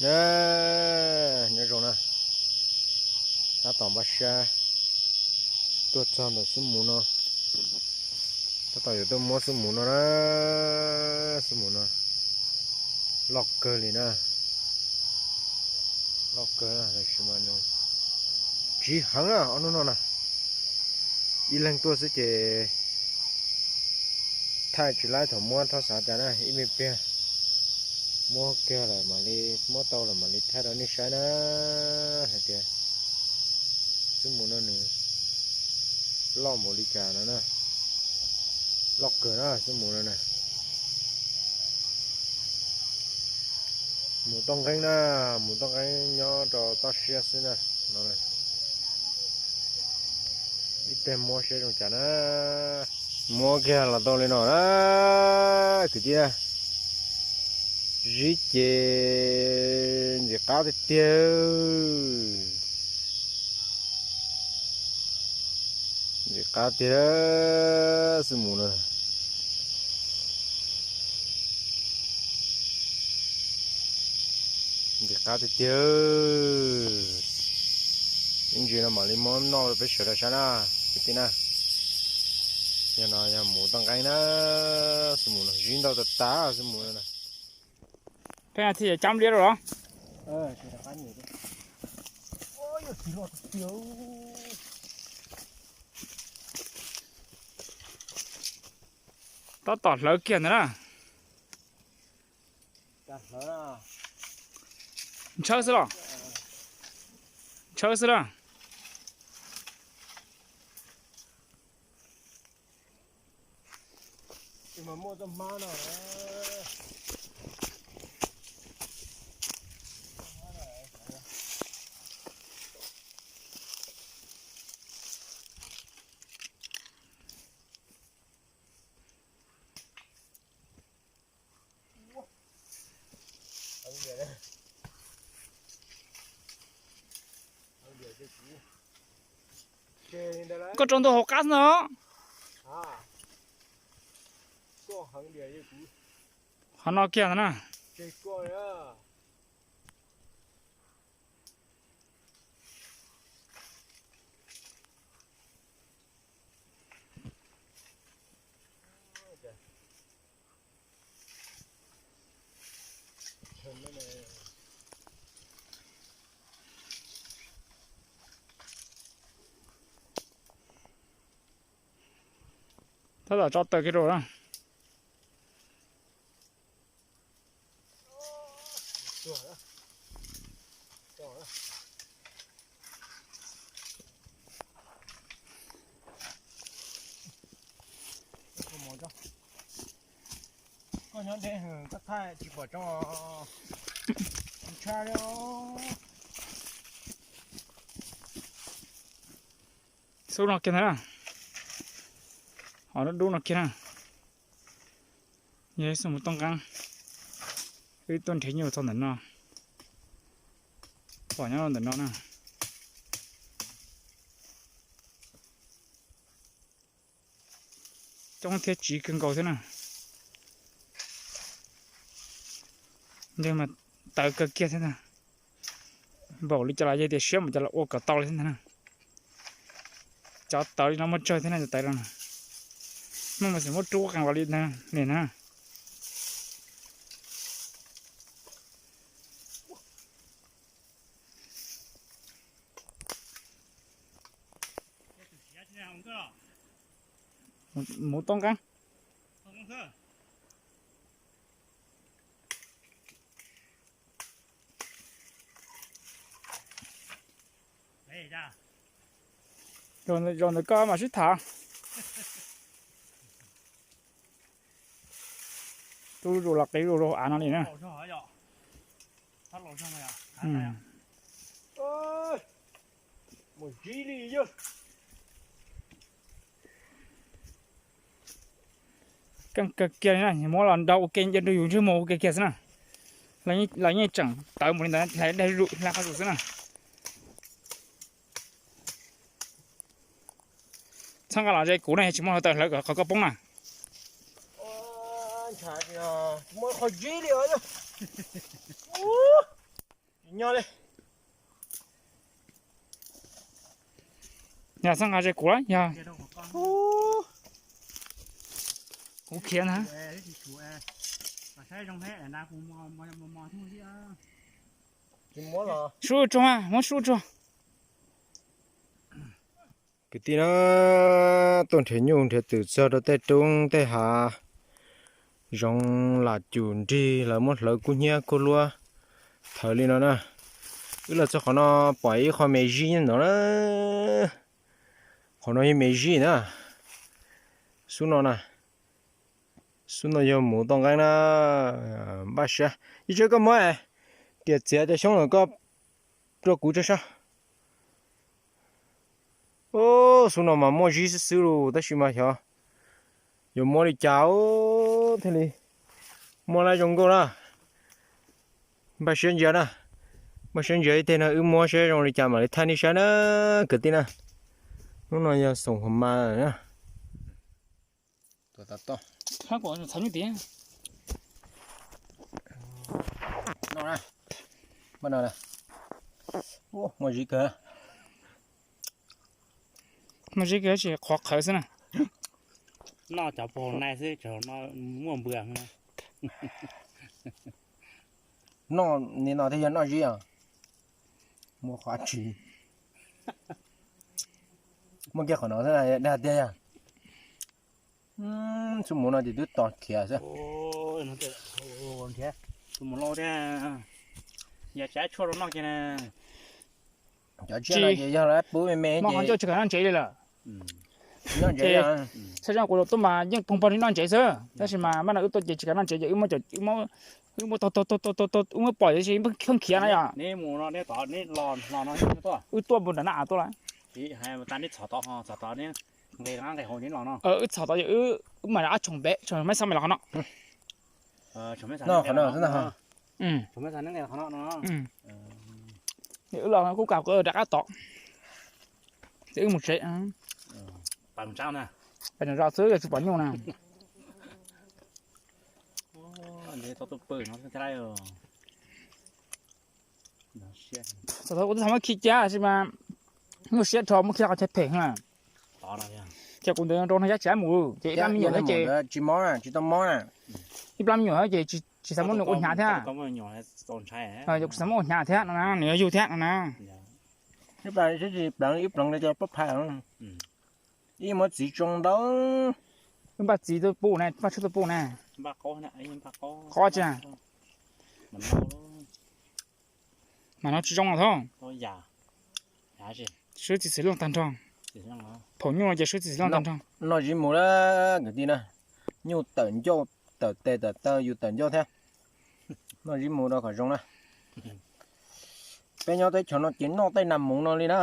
Na, nyob zoo na, tab tom npaj siab tuaj txog ntawm xub mus no, tab tom yuav tuaj muab xub mus no na, xub mus no loj kawg li na, loj kawg na, tab sis mas nws tsiv heev na, ob hnub no na, ib leeg tuaj xwb ces thaij tsis laib thaum muab thaub xav cas na, ib me pliag muab kiag lawm mam li muab tau lawm mam li thaij rau nej saib na, hais tias xub mus no nws loj npaum li cas no na, loj kawg na xub mus no na. Mus toj nqeeb na, mus toj nqeeb nyob rau toj siab xwb na, no ib pliag muab saib zoo cas na. Muab kiag los tau li no na, kwv tij na, zib ces ntxim qab tiag tiag. Ntxim qab tiag, xub mus no. Ntxim qab tiag tiag. Ib ntsis no mam li muab noj rau peb sawv daws saib na, kwv tij na. Yog no yog mus toj nqeeb na, xub mus no zib ntau tas tas xub mus no. Peb thiaj cab liab rau los. Tab tom hlawv kiag ntawd na. Hlawv, ntshawb xwb los? Ntshawb xwb na. Koj rau ntua hauv qab xwb no. Qhov no kiag ntawd na. Tab tom tso taws kiag rau na. Koj nyob deb, koj thaij tsis pom tsob, tshaj li. Xub no kiag ntag na, ho dub dub no kiag na. Yog ib xub mus toj nqeeb, wb tuaj nrhiav nyuj txog ntawm no, pom nyob ntawm no na. Coob thiab tsiv kawg nkaus thiab na. Ntawd mas tawv kawg kiag thiab ntag. Npaum li cas los yog tias siab mas cov los ua kom tau li thiab ntag na. Cov tawv li no muaj tsawg thiab na, cov tawv no. Muaj mas xim muab rub qees los li ntag li na. Mus toj nqeeb. Zaum ntawd koj mam sib tham. Tub zus los qi zus rau av no li na. Keej kawg kiag li na, muab los nrau ua ke nce rau yus ntsej muag ua ke kiag xwb na. Lawv yeej tseem tawv mus li ntawd, hlais qhov zus xwb na. Txhob nqa los ze kuv na, tsis muaj hluav taws hlawv qhov koj poob na. Muab qhov zib li os. Nyob li. Yog txhob nqa ze kuv, yog kuv khiav ntag. Sub tsuag, muab sub tsuag. Kwv tij na, tuaj nrhiav nyuj nrhiav twm txog rau tej roob tej hav, zoov lam cum nrig lawv muab hlawv kub hnyiab kub hlab thawv li no na. Wb los txog qhov no pom ib qho me zib nyob no na. Qhov no yog me zib na. Xub no na. Xub no yog mus toj nqeeb na. Npaj siab, ib tsob koj muab riam txiav cov xyoob no koj rau kuv tso saib. Xub no mas muaj zib xwb xwb los tab sis mas xyov yuav muab li cas thiaj li muaj lab zoo nkauj na. Npaj siab ntsia na, npaj siab ntsia ib teg no wb muab siab zoo li cas mam li thaij nej saib na kwv tij na. Hnub no yog xoom hua ma na. Muaj zib kawg, muaj zib kawg tsis qhuav qhawv xwb na. Noj cov pog nai xwb, muaj npua. Noj li no thiaj yog noj zib os. Muaj qhov tsis, muaj kiag qhov no xwb dag tiag yog. Xub mus no ces twb tos khiav xwb. Mus lauj thiab, yog tsav tshuaj rau noj kiag na. Cov tsiaj no ces yog lawv pub me me ces tsis kam noj ntsev li lawm. Txhaj zoo kuv tuaj mas yeej pog pog li noj ntsev xwb, tab sis mas maj no wb tuaj ces tsis kam noj ntsev ces wb muab taug taug taug taug wb muab pom ces pheej khiav na yom. Wb tuaj mus nram no av tuaj lawm. Wb txhom tod ces wb mam rov qab tshoom pem tshoom meb xab me los qhov no. Wb los kuj kam rov qab tod, ces wb mus tsev. Pas zog xwb yog tsis pom nyuj na. Txog tod kuv twb xav muab khi cab tab sis mas nyuaj siab dhau muab khi qhov chaw phem na. Ces kuv ntawd rau no yab tsis mus ces ib plab me nyuam thiab ces tsis mob na, tsis tau mob na. Ib plab me nyuam thiab ces tsis xav muab nws ua hnyav thiab. Ces kuv xav muab ua hnyav thiab no na, nws yuav yug thiab no na. Ib pleev ib pleev li cov pob phaj, ib muab txiv tsoo ntau. Wb npaj txiv tuaj pub na, npaj tshuaj tuaj pub na. Qob tsi, mas no tsis zoo los thov. Swb txiv xwm looj tag nrho. Phaum nyuj no ces swb txiv xwm looj tag nrho. Noj zib mus lawm kwv tij na. Nyuj tawm ncauj tawm tes tawm taw yus tawm ncauj thiab. Noj zib mus rau kom zoo na. Peb nyob teb chaws no ces noj tej nas mus no li na.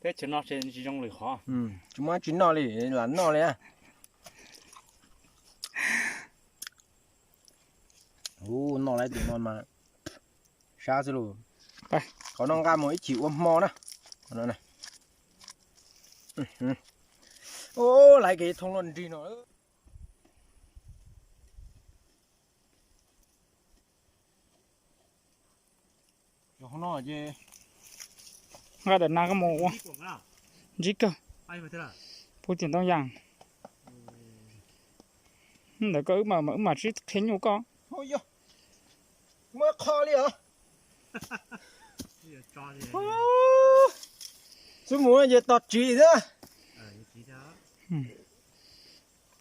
Teb chaws no tsis zoo lwm qhov. Tsis muaj dab tsi noj li, lam noj li. Ub, noj lawm tus no mas sab xwb lauj. Qhov no nqa mus ib chim ua hmo na. Ub, laiv kev thooj luaj nrig no. Nqa daim nas koj mus ua ntsib kawg. Puv cim ntoo yas. Ntawm koj wb mam, wb mam sib qhia nyuj koj. Muab qho li os. Xub mus ces tos tsiv thiab.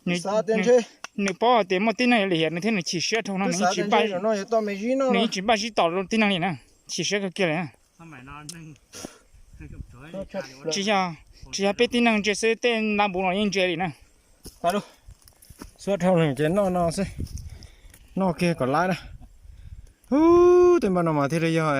Nws paub hais tias muaj tib neeg li hiam nws thiab nws chim siab dhau no, nws yeej tsis npaj zib tom rau tib neeg li na, chim siab kawg kiag li na. Tsis yog, tsis yog peb tib neeg ntse xwb, tej nab npus los yeej ntse li na. Xub dhau lawm ces noj no xwb, noj kiag kom lab na. Ub, tej npaj no mas thiaj li yog